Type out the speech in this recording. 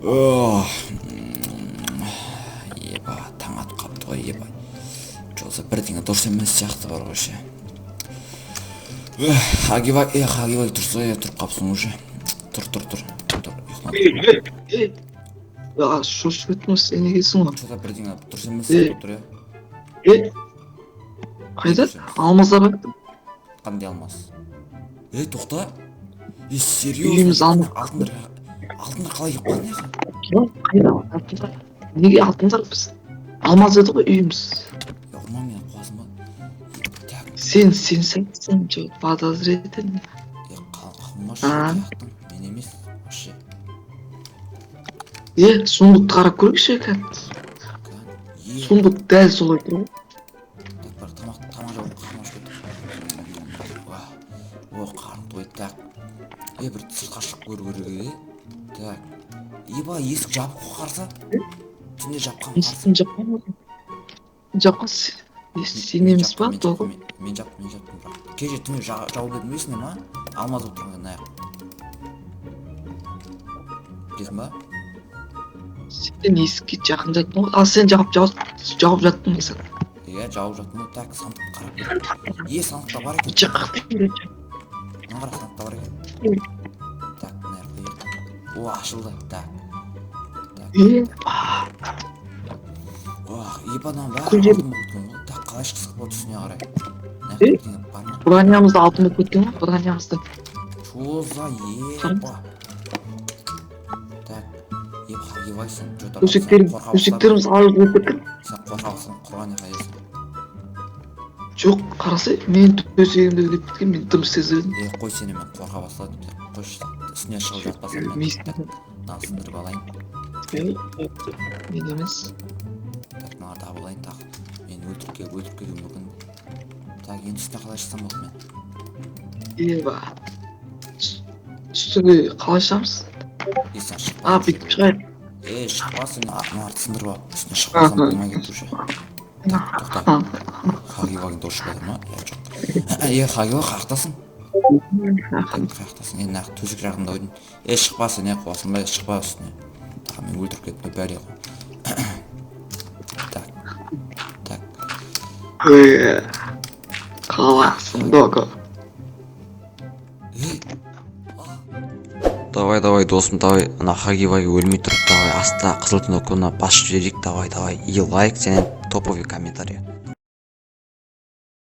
Ох, еба, таң атып қапты ғой, еба. Че-то бірдеңе дұрыс емес сияқты бар ғой ше. Хагиваги, е, Хагиваги, тұрса, е, тұрып қапсың уже. Тұр, тұр, тұр, тұр, ұйықтан. Ей, ей, а, шошып кеттім ғой, сен негесің ғой? Че-то бірдеңе дұрыс емес Е. сияқты тұр, иә. Е, қайда? Алмаздар бар. Қандай алмаз? Ей, тоқта. Е, серьезно? Үйіміз алмаз. Алтындар, алтындар қалай келіп қалды мына? Қайда алтындар? Неге алтындар? Біз алмаз еді ғой үйіміз. Е, ұрма мені, қуасың ба? Е, так. Сен сен че подозрительный. Е, қалмашы. А? Жақтың мен емес вообще. Е, сундукты қарап көрейікші кәдімгі. Е. Сундук дәл солай тұр ғой. Так, бір тамақ жауып, қарным ашып кетті. Уа, о, қарным тойды. Так, е, бір сыртқа шығып көру керек еді. Так, еба, есік жабық қой, қараса, түнде жапқан, қараса. Есіктің жапқан ғой, жапқан сен Мен емес жаптым, па? мен Того. жаптым, мен жаптым, мен жаптым, бірақ кеше түнде жауып едім, есіңде ма? Алмаз болып тұрған аяқ, білесің ба? Сен есікке жақын жаттың ғой, ал сен жауып жаттың ғой сен. Иә, жауып жаттым ғой. Так, сандық қарап көр. Е, сандықта бар екен. Мына қара, сандықта бар екен. Так, мына жақта қояйық. О, ашылды. Так, так. Е. Ох, еба, мынаның бәрі Көйлек. алтын болып кеткен ғой. Так, қалай шықсақ болады үстіне қарай? Мына жақта Е? бірдеңе бар ма? Бронямыз да алтын болып кеткен ғой, бронямыз да. Чё за, еба? Так, еба, ебай, сен че-то Төсектер, төсектеріміз ауыр болып кеткен. Сен қорқақсың, құрған қайсың? Жоқ, қарасай, мен төсегімде өліп кеткен, мен дым сезбедім. Е, қой, сені мен қорқа бастадым. Қойшы, үстіне шығып жатпасам мен. Так, мынаны сындырып алайын. Мен емес. Так, мыналарды табып алайын. Так, мені өлтіріп кетуі мүмкін. Так, енді үстіне қалай шықсам болады мен? Еба, үстіне қалай шығамыз? Е, сен шықпа. А, бүйтіп шығайық. Е, шықпа сен, мыналарды сындырып алып, үстіне шықпасам болмай кетті уже. Так, тоқта. Хаги дос шығып жатыр ма? Иә, жоқ. Е, Хаги, қаяқтасың? Так, қаяқтасың? Е, мына төсек жағында ойдың. Е, шықпа сен, е, қуасың ба? Шықпа үстіне. Так, мен өлтіріп кеттім, бәле ғой. Так, так. Е, қаласың, дого? Ей! Давай, давай, досым, давай, ана Хаги Ваги өлмей тұрып, давай, астына қызыл кнопканы басып жіберейік, давай, давай, и лайк және топовый комментарий.